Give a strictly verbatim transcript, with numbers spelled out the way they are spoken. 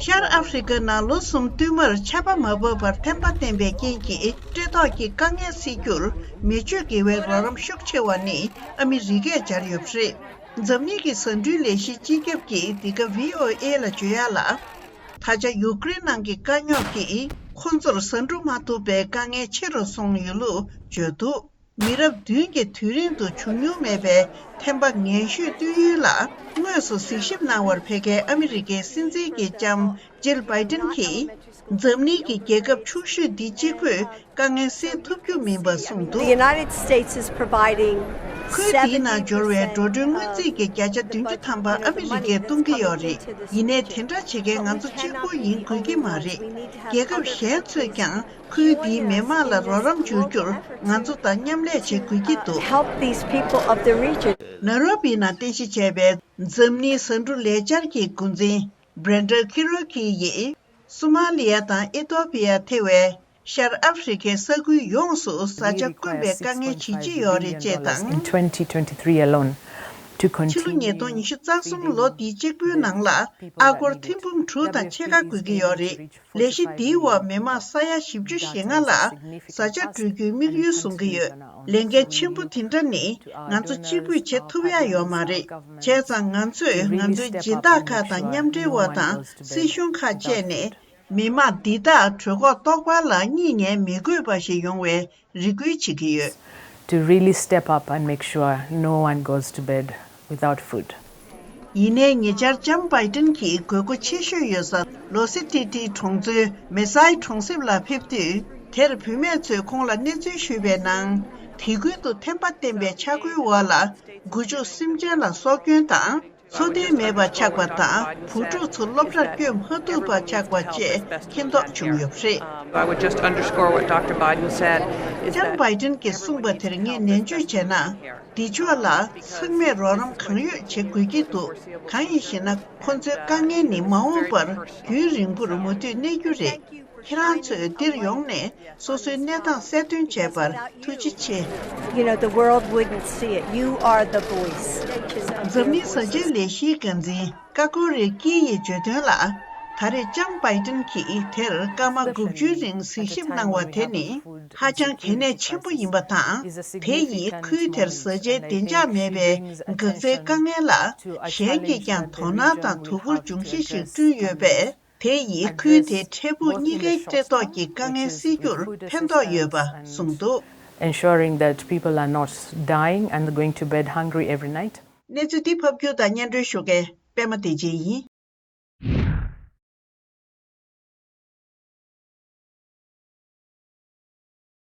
ཤར་ཨ་ཧྥེ་རི་ཁ་ནང་ལོ་གསུམ་བསྟུད་མར་ཆར་པ་མ་བབས་པར་ཐན་པ་བསྟན་པའི་རྐྱེན་གྱིས་སྤྲོད་ཐོག་གི་དཀའ་ངལ་སེལ་རྒྱུར་མེ་མཆོད་དགེ་བའི་རོགས་རམ་ཤུགས་ཆེ་བ་ནི་ཨ་མི་རི་ཀས་སྦྱར་ཡོད་པ་རེད། འཛམ་གླིང་གི་ཟ་འབྲུའི་ལས་གཞིའི་སྤྱི་ཁྱབ་ཀྱིས་འདི་ག་བྷི་ཨོ་ཨེ་ལ་བརྗོད་ཡག་ལ། ད་ཆ་ཡུཀ་རེན་ནང་གི་དཀའ་རྙོག་གིས་ཁོ་ཚོར་ཟ་འབྲུ་མ་ཐུབ་པའི་དཀའ་ངལ་ཆེ་རུ་སོང་ཡོད་ལུགས་བརྗོད་འདུག་མི་རབས་བདུན་གྱི་དུས་རིང་དུ་བྱུང་མྱོང་མེད་པའི་ཐན་པ་ངན་ཤོས་བཏོན་ཡུལ་ལ་དངོས་སུ་གཟིགས་ཞིབ་གནང་བར་ཕེབས་མཁན་ཨ་མི་རི་ཀའི་སྲིད་འཛིན་གྱི་ལྕམ་ཇིལ་བྷའི་ཏིན་གྱིས། འཛམ་གླིང་གི་རྒྱལ་ཁབ་ཆུང་ཤོས་འདི་གཅིག་པུས་དཀའ་ངལ་སེལ་ཐུབ་རྒྱུ་མིན་པ་གསུངས་འདུག The United States is providing ཁུལ་འདིའི་ནང་འབྱོར་བའི་འགྲོ་གྲོན་སྔོན་རྩིས་ཀྱི་བརྒྱ་ཆ་བདུན་ཅུ་ཐམ་པ་ཨ་མི་རི་ཀས་གཏོང་གི་ཡོད་རེད། ཡིན་ནའི་དེ་འདྲ་བྱེད་མཁན་ང་ཚོ་གཅིག་པུ་ཡིན་དགོས་ཀྱི་མ་རེད། རྒྱལ་ཁབ་གཞན་ཚོས་ཀྱང་ཁུལ་འདིའི་མི་དམངས་ལ་རོགས་རམ་བྱེད་རྒྱུར་ང་ཚོ་དང་མཉམ་ལས་བྱེད་དགོས་ཀྱི་འདུག Help these people of the region. ནེ་རོ་བི་ནང་རྟེན་གཞི་བྱས་པའི་འཛམ་གླིང་ཟ་འབྲུ་ལས་འཆར་གྱི་འགོ་འཛིན་བྷི་རེན་ཌར་ཁི་རོ་ཁི་ཡིས། སོ་མ་ལི་ཡ་དང་ཨི་ཐོ་པི་ཡ་ཐེ་བའི་ཤར་ཨ་ཧྥེ་རི་ཁའི་ས་ཁུལ་ཡོངས་སུ་བཟའ་བཅའ་དཀོན་པའི་དཀའ་ངལ་ཇི་ལྕི་ཡོད་རེད་ཅེས་དང་། In twenty twenty-three alone, to continue ཕྱི་ལོ་ཉིས་སྟོང་ཉི་ཤུ་རྩ་གསུམ་ལོ་འདི་གཅིག་པུའི་ནང་ལ་ཨ་སྒོར་ཐེར་འབུམ་དྲུག་དང་ཕྱེད་ཀ་དགོས་ཀྱི་ཡོད་རེད། ལས་གཞི་འདིའི་འོག་མི་དམངས་ས་ཡ་བཞི་བཅུ་ཞེ་ལྔ་ལ་བཟའ་བཅའ་སྤྲོད་རྒྱུའི་དམིགས་ཡུལ་བཟུང་གི་ཡོད། ལས་འགན་ཆེན་པོ་དེ་འདྲ་ནི་ང་ཚོ་གཅིག་པུས་བྱེད་ཐུབ་ཡག་ཡོད་མ་རེད། བྱས་ཙང་ང་ཚོས་ང་ཚོའི་སྦྱིན་བདག་ཁག་དང་མཉམ་འབྲེལ་བ་དང་སྲིད་གཞུང་ཁག་བཅས་ནས། མི་དམངས་འདི་དག་གྲོད་ཁོག་ལྟོགས་པ་ལ་གཉིད་ཉལ་མི་དགོས་པ་ཞིག་ཡོང་བའི་རེ་སྐུལ་བྱེད་ཀྱི་ཡོད། To really step up and make sure no one goes to bed without food. ཡིན་ནའི་ཉེ་ཆར་ལྕམ་བྷའི་ཏིན་གྱིས་དགོས་མཁོ་ཆེ་ཤོས་ཡོད་ས་ལོ་སི་ཏི་ཏི་གྲོང་ཚོའི་མེ་སའི་གྲོང་གསེབ་ལ་ཕེབས་དུས། དེར་བུད་མེད་ཚོས་ཁོང་ལ་གནས་ཚུལ་ཞུས་པའི་ནང་། དེ་ཁུལ་དུ་ཐན་པ་བསྟན་པའི་ཆག་སྒོའི་འོག་ལ་དགུ་ཕྱུགས་སེམས་ཅན་ལ་སྲོག་སྐྱོན་དང་། འཚོ་རྟེན་མེད་པར་ཆགས་པ་དང་བུ་ཕྲུག་ཚོ་སློབ་གྲྭར་བསྐྱོད་མ་ཐུབ་པར་ཆགས་པ་བཅས་མཁྱེན་རྟོགས་བྱུང་ཡོད་པ་རེད། Um, I would just underscore what Doctor Biden said is ལྕམ་བྷའི་ཏིན་གྱིས་གསུངས་པ་དེར་ངས་ནན་བརྗོད་བྱས་ན། འདི་ཕྱོགས་ལ་ཚང་མས་རོགས་རམ་གང་ཡོད་བྱེད་དགོས་ཀྱི་འདུག་གང་ཡིན་ཞེ་ན། ཁོ་ཚོའི་དཀའ་ངལ་ནི་མ་འོངས་པར་རྒྱུན་རིང་པོར་མུ་མཐུད་གནས་རྒྱུ་རེད། ཁྱེད་རང་ཚོས་འདིར་ཡོང་ནས་སོ་སོའི་གནས་སྟངས་གསལ་སྟོན་བྱས་པར་ཐུགས་རྗེ་ཆེ། You know, the world wouldn't see it. You are the voice. འཛམ་གླིང་བཟའ་བཅའི་ལས་གཞིའི་འགན་འཛིན་ཀ་ཀོ་རི་ཀི་ཡིས་བརྗོད་དོན་ལ། ད་རེས་ལྕམ་བྷའི་ཏིན་གྱིས་དེར་སྐར་མ་དགུ་བཅུའི་རིང་གཟིགས་ཞིབ་གནང་བ་དེ་ནི་ཧ་ཅང་གལ་གནད་ཆེན་པོ་ཡིན་པ་དང་། དེ་ཡིས་ཁུལ་དེར་བཟའ་བཅའི་བདེ་འཇགས་མེད་པའི་འགག་རྩའི་དཀའ་ངལ་ལ་གཞན་གྱིས་ཀྱང་དོ་སྣང་དང་དོ་ཁུར་འབྱུང་གཞི་ཞིག་བསྐྲུན་ཡོད་པས། དེ་ཡིས་ཁུལ་དེའི་འཕྲལ་ཕུགས་གཉིས་ཀའི་བཀྲེས་ལྟོགས་ཀྱི་དཀའ་ངལ་སེལ་རྒྱུར་ཕན་ཐོགས་ཡོད་པ་གསུངས་འདུག Ensuring that people are not dying and going to bed hungry every night. གནས་ཚུལ་འདི་ཕབ་སྒྱུར་དང་སྙན་སྒྲོན་ཞུ་མཁན་པད་མ་བདེ་ཆེན་ཡིན།